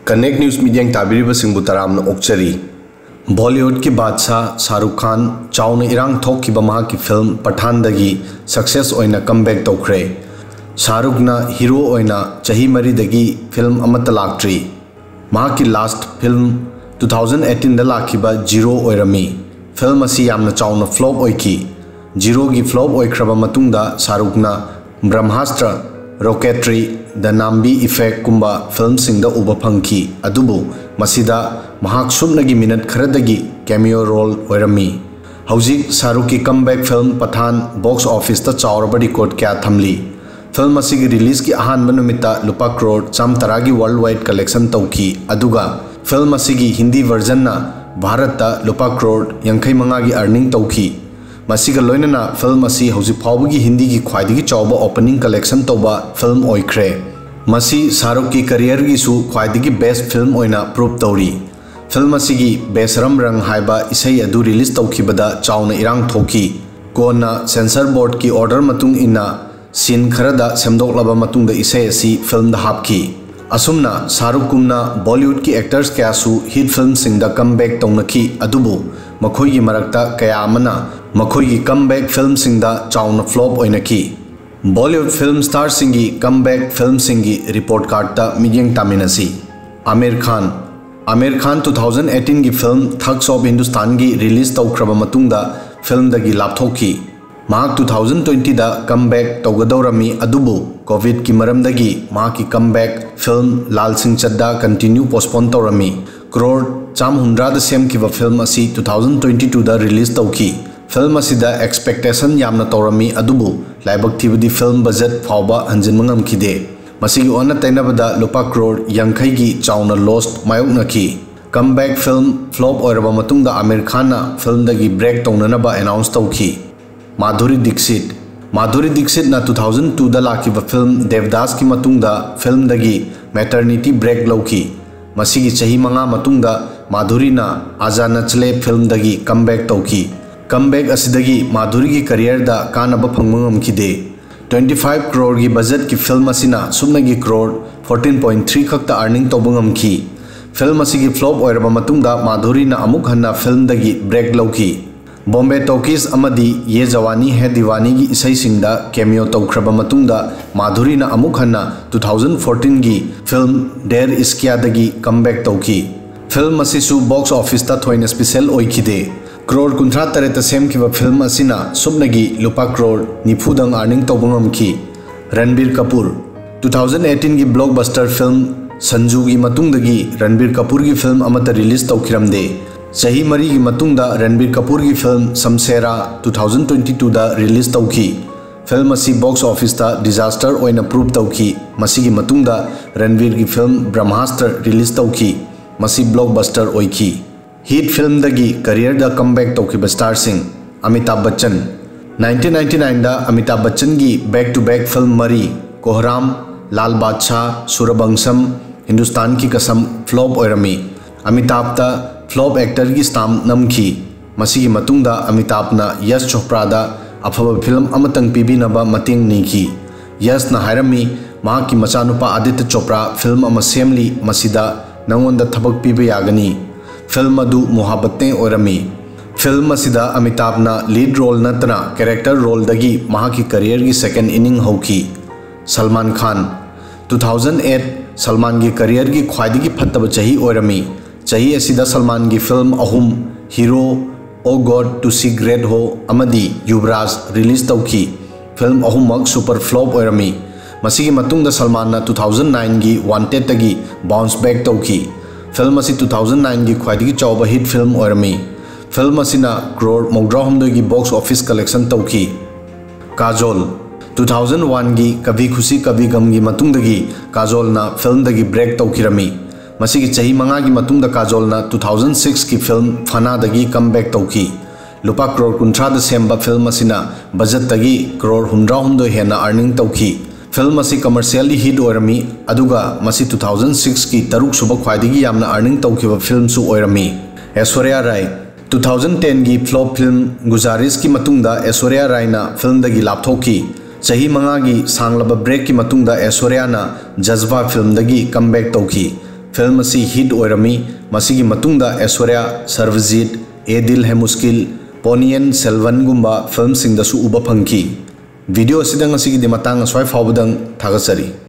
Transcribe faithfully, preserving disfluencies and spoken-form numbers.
Connect News ꯃꯤꯠꯌꯦꯡ ꯇꯥꯕꯤꯔꯤꯕꯁꯤꯡꯕꯨ ꯇꯔꯥꯝꯅ ꯑꯣꯛꯆꯔꯤ꯫ ꯕꯣꯂꯤꯋꯨꯗꯀꯤ ꯕꯥꯗꯁꯥ ꯁꯥꯔꯨꯈ ꯈꯥꯟ ꯆꯥꯎꯅ ꯏꯔꯥꯡ ꯊꯣꯛꯈꯤꯕ ꯃꯍꯥꯛꯀꯤ ꯐꯤꯜꯝ ꯄꯊꯥꯟꯗꯒꯤ ꯁꯛꯁꯦꯁ ꯑꯣꯏꯅ ꯀꯝꯕꯦꯛ ꯇꯧꯈ꯭ꯔꯦ꯫ ꯁꯥꯔꯨꯈꯅ ꯍꯤꯔꯣ ꯑꯣꯏꯅ ꯆꯍꯤ ꯃꯔꯤꯗꯒꯤ ꯐꯤꯜꯝ ꯑꯃꯠꯇ ꯂꯥꯛꯇ꯭ꯔꯤ꯫ ꯃꯍꯥꯛꯀꯤ ꯂꯥꯁ ꯐꯤꯜꯝ ꯇꯨ ꯊꯥꯎꯖꯟ ꯑꯩꯠꯇꯤꯟꯗ ꯂꯥꯛꯈꯤꯕ ꯖꯤꯔꯣ ꯑꯣꯏꯔꯝꯃꯤ꯫ ꯐꯤꯜꯝ ꯑꯁꯤ ꯌꯥꯝꯅ ꯆꯥꯎꯅ ꯐ꯭ꯂꯣꯞ ꯑꯣꯏꯈꯤ꯫ ꯖꯤꯔꯣꯒꯤ ꯐ꯭ꯂꯣꯞ ꯑꯣꯏꯈ꯭ꯔꯕ ꯃꯇꯨꯡꯗ ꯁꯥꯔꯨꯈꯅ ꯕ꯭ꯔꯍꯃꯥꯁꯇ꯭ꯔ, ꯔꯣꯀꯦꯇ꯭ꯔꯤ, ꯗ ꯅꯥꯝꯕꯤ ꯏꯐꯦꯛ ꯀꯨꯝꯕ ꯐꯤꯜꯝꯁꯤꯡꯗ ꯎꯕ ꯐꯪꯈꯤ, ꯑꯗꯨꯕꯨ ꯃꯁꯤꯗ ꯃꯍꯥꯛ ꯁꯨꯞꯅꯒꯤ ꯃꯤꯅꯠ ꯈꯔꯗꯒꯤ ꯀꯦꯃꯤꯑꯣ ꯔꯣꯜ ꯑꯣꯏꯔꯝꯃꯤ꯫ ꯍꯧꯖꯤꯛ ꯁꯥꯔꯨꯈꯀꯤ ꯀꯝꯕꯦꯛ ꯐꯤꯜꯝ ꯄꯊꯥꯟ ꯕꯣꯛꯁ ꯑꯣꯐꯤꯁꯇ ꯆꯥꯎꯔꯕ ꯔꯦꯀꯣꯔꯗ ꯀꯌꯥ ꯊꯝꯂꯤ꯫ ꯐꯤꯜꯝ ꯑꯁꯤꯒꯤ ꯔꯤꯂꯤꯖꯀꯤ ꯑꯍꯥꯟꯕ ꯅꯨꯃꯤꯠꯇ ꯂꯨꯄꯥ ꯀ꯭ꯔꯣꯔ ꯆꯥꯝꯇꯔꯥꯒꯤ ꯋꯥꯔꯜ ꯋꯥꯏꯗ ꯀꯂꯦꯛꯁꯟ ꯇꯧꯈꯤ, ꯑꯗꯨꯒ ꯐꯤꯜꯝ ꯑꯁꯤꯒꯤ ꯍꯤꯟꯗꯤ ꯚꯔꯖꯟꯅ ꯚꯥꯔꯠꯇ ꯂꯨꯄꯥ ꯀ꯭ꯔꯣꯔ ꯌꯥꯡꯈꯩ ꯃꯉꯥꯒꯤ ꯑꯔꯅꯤꯡ ꯇꯧꯈꯤ꯫ ꯃꯁꯤꯒ ꯂꯣꯏꯅꯅ ꯐꯤꯜꯝ ꯑꯁꯤ ꯍꯧꯖꯤꯛ ꯐꯥꯎꯕꯒꯤ ꯍꯤꯟꯗꯤꯒꯤ ꯈ꯭ꯋꯥꯏꯗꯒꯤ ꯆꯥꯎꯕ ꯑꯣꯄꯅꯤꯡ ꯀꯂꯦꯛꯁꯟ ꯇꯧꯕ ꯐꯤꯜꯝ ꯑꯣꯏꯈ꯭ꯔꯦ꯫ ꯃꯁꯤ ꯁꯥꯔꯨꯈꯀꯤ ꯀꯔꯤꯌꯔꯒꯤꯁꯨ ꯈ꯭ꯋꯥꯏꯗꯒꯤ ꯕꯦꯁ ꯐꯤꯜꯝ ꯑꯣꯏꯅ ꯄ꯭ꯔꯨꯞ ꯇꯧꯔꯤ꯫ ꯐꯤꯜꯝ ꯑꯁꯤꯒꯤ ꯕꯦꯁꯔꯝ ꯔꯪ ꯍꯥꯏꯕ ꯏꯁꯩ ꯑꯗꯨ ꯔꯤꯂꯤꯖ ꯇꯧꯈꯤꯕꯗ ꯆꯥꯎꯅ ꯏꯔꯥꯡ ꯊꯣꯛꯈꯤ꯫ ꯀꯣꯟꯅ ꯁꯦꯟꯁꯔ ꯕꯣꯔꯗꯀꯤ ꯑꯣꯔꯗꯔ ꯃꯇꯨꯡ ꯏꯟꯅ ꯁꯤꯟ ꯈꯔꯗ ꯁꯦꯝꯗꯣꯛꯂꯕ ꯃꯇꯨꯡꯗ ꯏꯁꯩ ꯑꯁꯤ ꯐꯤꯜꯝꯗ ꯍꯥꯞꯈꯤ꯫ ꯑꯁꯨꯝꯅ ꯁꯥꯔꯨꯈ ꯀꯨꯝꯅ ꯕꯣꯂꯤꯋꯨꯗꯀꯤ ꯑꯦꯛꯇꯔꯁ ꯀꯌꯥꯁꯨ ꯍꯤꯠ ꯐꯤꯜꯝꯁꯤꯡꯗ ꯀꯝꯕꯦꯛ ꯇꯧꯅꯈꯤ, ꯑꯗꯨꯕꯨ ꯃꯈꯣꯏꯒꯤ ꯃꯔꯛꯇ ꯀꯌꯥ ꯑꯃꯅ ꯃꯈꯣꯏꯒꯤ ꯀꯝꯕꯦꯛ ꯐꯤꯜꯝꯁꯤꯡꯗ ꯆꯥꯎꯅ ꯐ꯭ꯂꯣꯞ ꯑꯣꯏꯅꯈꯤ꯫ ꯕꯣꯂꯤꯋꯨꯗ ꯐꯤꯜꯝ ꯁ꯭ꯇꯥꯔꯁꯤꯡꯒꯤ ꯀꯝꯕꯦꯛ ꯐꯤꯜꯝꯁꯤꯡꯒꯤ ꯔꯤꯄꯣꯔꯠ ꯀꯥꯔꯗꯇ ꯃꯤꯠꯌꯦꯡ ꯇꯥꯃꯤꯟꯅꯁꯤ꯫ ꯑꯃꯤꯔ ꯈꯥꯟ꯫ ꯑꯃꯤꯔ ꯈꯥꯟ ꯇꯨ ꯊꯥꯎꯖꯟ ꯑꯩꯠꯇꯤꯟꯒꯤ ꯐꯤꯜꯝ ꯊꯒꯁ ꯑꯣꯐ ꯍꯤꯟꯗꯨꯁꯇꯥꯟꯒꯤ ꯔꯤꯂꯤꯖ ꯇꯧꯈ꯭ꯔꯕ ꯃꯇꯨꯡꯗ ꯐꯤꯜꯝꯗꯒꯤ ꯂꯥꯞꯊꯣꯛꯈꯤ꯫ ꯃꯍꯥꯛ ꯇꯨ ꯊꯥꯎꯖꯟ ꯇ꯭ꯋꯦꯟꯇꯤꯗ ꯀꯝꯕꯦꯛ ꯇꯧꯒꯗꯧꯔꯝꯃꯤ, ꯑꯗꯨꯕꯨ ꯀꯣꯚꯤꯗꯀꯤ ꯃꯔꯝꯗꯒꯤ ꯃꯍꯥꯛꯀꯤ ꯀꯝꯕꯦꯛ ꯐꯤꯜꯝ ꯂꯥꯜ ꯁꯤꯡ ꯆꯗ꯭ꯗꯥ ꯀꯟꯇꯤꯅ꯭ꯌꯨ ꯄꯣꯁꯄꯣꯟ ꯇꯧꯔꯝꯃꯤ꯫ ꯀ꯭ꯔꯣꯔ ꯆꯥꯝꯍꯨꯝꯗ꯭ꯔꯥꯗ ꯁꯦꯝꯈꯤꯕ ꯐꯤꯜꯝ ꯑꯁꯤ ꯇꯨ ꯊꯥꯎꯖꯟ ꯇ꯭ꯋꯦꯟꯇꯤ ꯇꯨꯗ ꯔꯤꯂꯤꯖ ꯇꯧꯈꯤ꯫ ꯐꯤꯜꯝ ꯑꯁꯤꯗ ꯑꯦꯛꯁꯄꯦꯛꯇꯦꯁꯟ ꯌꯥꯝꯅ ꯇꯧꯔꯝꯃꯤ, ꯑꯗꯨꯕꯨ ꯂꯥꯏꯕꯛ ꯊꯤꯕꯗꯤ ꯐꯤꯜꯝ ꯕꯖꯦꯠ ꯐꯥꯎꯕ ꯍꯟꯖꯤꯟꯕ ꯉꯝꯈꯤꯗꯦ꯫ ꯃꯁꯤꯒꯤ ꯑꯣꯟꯅ ꯇꯩꯅꯕꯗ ꯂꯨꯄꯥ ꯀ꯭ꯔꯣꯔ ꯌꯥꯡꯈꯩꯒꯤ ꯆꯥꯎꯅ ꯂꯣꯁ ꯃꯥꯌꯣꯛꯅꯈꯤ꯫ ꯀꯝꯕꯦꯛ ꯐꯤꯜꯝ ꯐ꯭ꯂꯣꯞ ꯑꯣꯏꯔꯕ ꯃꯇꯨꯡꯗ ꯑꯃꯤꯔ ꯈꯥꯟꯅ ꯐꯤꯜꯝꯗꯒꯤ ꯕ꯭ꯔꯦꯛ ꯇꯧꯅꯅꯕ ꯑꯦꯅꯥꯎꯟꯁ ꯇꯧꯈꯤ꯫ ꯃꯥꯙꯨꯔꯤ ꯗꯤꯛꯁꯤꯠ꯫ ꯃꯥꯙꯨꯔꯤ ꯗꯤꯛꯁꯤꯠꯅ ꯇꯨ ꯊꯥꯎꯖꯟ ꯇꯨꯗ ꯂꯥꯛꯈꯤꯕ ꯐꯤꯜꯝ ꯗꯦꯕꯗꯥꯁꯀꯤ ꯃꯇꯨꯡꯗ ꯐꯤꯜꯝꯗꯒꯤ ꯃꯦꯇꯔꯅꯤꯇꯤ ꯕ꯭ꯔꯦꯛ ꯂꯧꯈꯤ꯫ ꯃꯁꯤꯒꯤ ꯆꯍꯤ ꯃꯉꯥ ꯃꯇꯨꯡꯗ ꯃꯥꯙꯨꯔꯤꯅ ꯑꯖꯥ ꯅꯆꯂꯦ ꯐꯤꯜꯝꯗꯒꯤ ꯀꯝꯕꯦꯛ ꯇꯧꯈꯤ꯫ ꯀꯝꯕꯦꯛ ꯑꯁꯤꯗꯒꯤ ꯃꯥꯙꯨꯔꯤꯒꯤ ꯀꯔꯤꯌꯔꯗ ꯀꯥꯟꯅꯕ ꯐꯪꯕ ꯉꯝꯈꯤꯗꯦ꯫ Twenty five crore ꯒꯤ budget ꯀꯤ film ꯑꯁꯤꯅ ꯁꯨꯞꯅꯒꯤ crore fourteen point three ꯈꯛꯇ earning ꯇꯧꯕ ꯉꯝꯈꯤ꯫ Film ꯑꯁꯤꯒꯤ flop ꯑꯣꯏꯔꯕ ꯃꯇꯨꯡꯗ ꯃꯥꯙꯨꯔꯤꯅ ꯑꯃꯨꯛ ꯍꯟꯅ film ꯗꯒꯤ break ꯂꯧꯈꯤ꯫ Bombay Talkies ꯑꯃꯗꯤ Ye Jawani Hai Deewani ꯒꯤ ꯏꯁꯩꯁꯤꯡꯗ cameo ꯇꯧꯈ꯭ꯔꯕ ꯃꯇꯨꯡꯗ ꯃꯥꯙꯨꯔꯤꯅ ꯑꯃꯨꯛ ꯍꯟꯅ two thousand fourteen ꯒꯤ film Deer Ishq Kya ꯗꯒꯤ comeback ꯇꯧꯈꯤ꯫ Film ꯑꯁꯤꯁꯨ box office ꯇ ꯊꯣꯏꯅ special ꯑꯣꯏꯈꯤꯗꯦ꯫ Crore ꯀꯨꯟꯊ꯭ꯔꯥ ꯇꯔꯦꯠꯇ ꯁꯦꯝꯈꯤꯕ film ꯑꯁꯤꯅ ꯁꯨꯞꯅꯒꯤ ꯂꯨꯄꯥ crore ꯅꯤꯐꯨꯗꯪ earning ꯇꯧꯕ ꯉꯝꯈꯤ꯫ ꯔꯟꯕꯤꯔ ꯀꯄꯨꯔ꯫ Two thousand eighteen ꯒꯤ blockbuster film ꯁꯟꯖꯨꯒꯤ ꯃꯇꯨꯡꯗꯒꯤ ꯔꯟꯕꯤꯔ ꯀꯄꯨꯔꯒꯤ film ꯑꯃꯠꯇ release ꯇꯧꯈꯤꯔꯝꯗꯦ꯫ ꯆꯍꯤ ꯃꯔꯤꯒꯤ ꯃꯇꯨꯡꯗ ꯔꯟꯕꯤꯔ ꯀꯄꯨꯔꯒꯤ film ꯁꯝꯁꯦꯔꯥ two thousand twenty two ꯗ release ꯇꯧꯈꯤ꯫ Film ꯑꯁꯤ box office ꯇ disaster ꯑꯣꯏꯅ prove ꯇꯧꯈꯤ꯫ ꯃꯁꯤꯒꯤ ꯃꯇꯨꯡꯗ ꯔꯟꯕꯤꯔꯒꯤ film ꯕ꯭ꯔꯍꯃꯥꯁꯇ꯭ꯔ release ꯇꯧꯈꯤ꯫ ꯃꯁꯤ blockbuster ꯑꯣꯏꯈꯤ꯫ Hit film ꯗꯒꯤ career ꯗ comeback ꯇꯧꯈꯤꯕ star ꯁꯤꯡ꯫ Amitabh Bachchan. Nineteen ninety nine the Amitabh ꯕꯆꯟꯒꯤ back to back film ꯃꯔꯤ, ꯀꯣꯍꯔꯥꯝ, ꯂꯥꯜ ꯕꯥꯗꯁꯥꯍ, ꯁꯨꯔꯕꯪꯁꯝ, ꯍꯤꯟꯗꯨꯁꯇꯥꯟ ꯀꯤ ꯀꯁꯝ flop ꯑꯣꯏꯔꯝꯃꯤ꯫ ꯑꯃꯤꯇꯥꯚꯇ flop actor ꯒꯤ stamp ꯅꯝꯈꯤ꯫ ꯃꯁꯤꯒꯤ ꯃꯇꯨꯡꯗ ꯑꯃꯤꯇꯥꯚꯅ ꯌꯁ ꯆꯣꯄ꯭ꯔꯥꯗ ꯑꯐꯕ film ꯑꯃꯇꯪ ꯄꯤꯕꯤꯅꯕ ꯃꯇꯦꯡ ꯅꯤꯈꯤ꯫ ꯌꯁꯅ ꯍꯥꯏꯔꯝꯃꯤ, ꯃꯍꯥꯛꯀꯤ ꯃꯆꯥꯅꯨꯄꯥ ꯑꯗꯤꯇ꯭ꯌ ꯆꯣꯄ꯭ꯔꯥ film ꯑꯃ ꯁꯦꯝꯂꯤ, ꯃꯁꯤꯗ ꯅꯉꯣꯟꯗ ꯊꯕꯛ ꯄꯤꯕ ꯌꯥꯒꯅꯤ꯫ Film ꯑꯗꯨ ꯃꯨꯍꯥꯕꯇꯦ ꯑꯣꯏꯔꯝꯃꯤ꯫ Film ꯑꯁꯤꯗ ꯑꯃꯤꯇꯥꯚꯅ lead role ꯅꯠꯇꯅ character role ꯗꯒꯤ ꯃꯍꯥꯛꯀꯤ career ꯒꯤ second inning ꯍꯧꯈꯤ꯫ Salman Khan. Two thousand eight ꯁꯜꯃꯥꯟꯒꯤ career ꯒꯤ ꯈ꯭ꯋꯥꯏꯗꯒꯤ ꯐꯠꯇꯕ ꯆꯍꯤ ꯑꯣꯏꯔꯝꯃꯤ꯫ ꯆꯍꯤ ꯑꯁꯤꯗ ꯁꯜꯃꯥꯟꯒꯤ film ꯑꯍꯨꯝ, hero, Oh God, To See Great Ho ꯑꯃꯗꯤ ꯌꯨꯕꯔꯥꯖ release ꯇꯧꯈꯤ꯫ Film ꯑꯍꯨꯝꯃꯛ super flop ꯑꯣꯏꯔꯝꯃꯤ꯫ ꯃꯁꯤꯒꯤ ꯃꯇꯨꯡꯗ ꯁꯜꯃꯥꯟꯅ two thousand nine ꯒꯤ Wanted ꯇꯒꯤ bounce back ꯇꯧꯈꯤ꯫ Film ꯑꯁꯤ two thousand nine ꯒꯤ ꯈ꯭ꯋꯥꯏꯗꯒꯤ ꯆꯥꯎꯕ hit film ꯑꯣꯏꯔꯝꯃꯤ꯫ Film ꯑꯁꯤꯅ crore ꯃꯧꯗ꯭ꯔꯥꯍꯨꯝꯗꯣꯏꯒꯤ box office collection ꯇꯧꯈꯤ꯫ ꯀꯥꯖꯣꯜ꯫ Two thousand one ꯒꯤ Kabhi Khushi Kabhi Gum ꯒꯤ ꯃꯇꯨꯡꯗꯒꯤ ꯀꯥꯖꯣꯜꯅ film ꯗꯒꯤ break ꯇꯧꯈꯤꯔꯝꯃꯤ꯫ ꯃꯁꯤꯒꯤ ꯆꯍꯤ ꯃꯉꯥꯒꯤ ꯃꯇꯨꯡꯗ ꯀꯥꯖꯣꯜꯅ two thousand six ꯀꯤ film Fana ꯗꯒꯤ comeback ꯇꯧꯈꯤ꯫ ꯂꯨꯄꯥ crore ꯀꯨꯟꯊ꯭ꯔꯥꯗ ꯁꯦꯝꯕ film ꯑꯁꯤꯅ budget ꯇꯒꯤ crore ꯍꯨꯝꯗ꯭ꯔꯥꯍꯨꯝꯗꯣꯏ ꯍꯦꯟꯅ earning ꯇꯧꯈꯤ꯫ Film ꯑꯁꯤ commercially hit ꯑꯣꯏꯔꯝꯃꯤ, ꯑꯗꯨꯒ ꯃꯁꯤ two thousand six ꯀꯤ ꯇꯔꯨꯛꯁꯨꯕ ꯈ꯭ꯋꯥꯏꯗꯒꯤ ꯌꯥꯝꯅ earning ꯇꯧꯈꯤꯕ film ꯁꯨ ꯑꯣꯏꯔꯝꯃꯤ꯫ ꯑꯦꯁ꯭ꯋꯔꯌꯥ ꯔꯥꯏ꯫ Two thousand ten ꯒꯤ flop film ꯒꯨꯖꯥꯔꯤꯁ ꯀꯤ ꯃꯇꯨꯡꯗ ꯑꯦꯁ꯭ꯋꯔꯌꯥ ꯔꯥꯏꯅ film ꯗꯒꯤ ꯂꯥꯞꯊꯣꯛꯈꯤ꯫ ꯆꯍꯤ ꯃꯉꯥꯒꯤ ꯁꯥꯡꯂꯕ breakꯀꯤ ꯃꯇꯨꯡꯗ ꯑꯦꯁꯣꯔꯤꯌꯥꯅ ꯖꯖꯕꯥ ꯐꯤꯜꯝꯗꯒꯤ comeback ꯇꯧꯈꯤ꯫ ꯐꯤꯜꯝ ꯑꯁꯤ hit ꯑꯣꯏꯔꯝꯃꯤ꯫ ꯃꯁꯤꯒꯤ ꯃꯇꯨꯡꯗ ꯑꯦꯁꯣꯔꯤꯌꯥ, ꯁꯔꯕꯖꯤꯠ, ꯑꯦ ꯗꯤꯜ ꯍꯦ ꯃꯨꯁꯀꯤꯜ, ꯄꯣꯅꯤꯌꯟ ꯁꯦꯜꯚꯟꯒꯨꯝꯕ ꯐꯤꯜꯝꯁꯤꯡꯗꯁꯨ ꯎꯕ ꯐꯪꯈꯤ꯫ ꯚꯤꯗꯤꯑꯣ ꯑꯁꯤꯗ ꯉꯁꯤꯒꯤꯗꯤ ꯃꯇꯥꯡ ꯑꯁ꯭ꯋꯥꯏ ꯐꯥꯎꯕꯗꯪ ꯊꯥꯒꯠꯆꯔꯤ꯫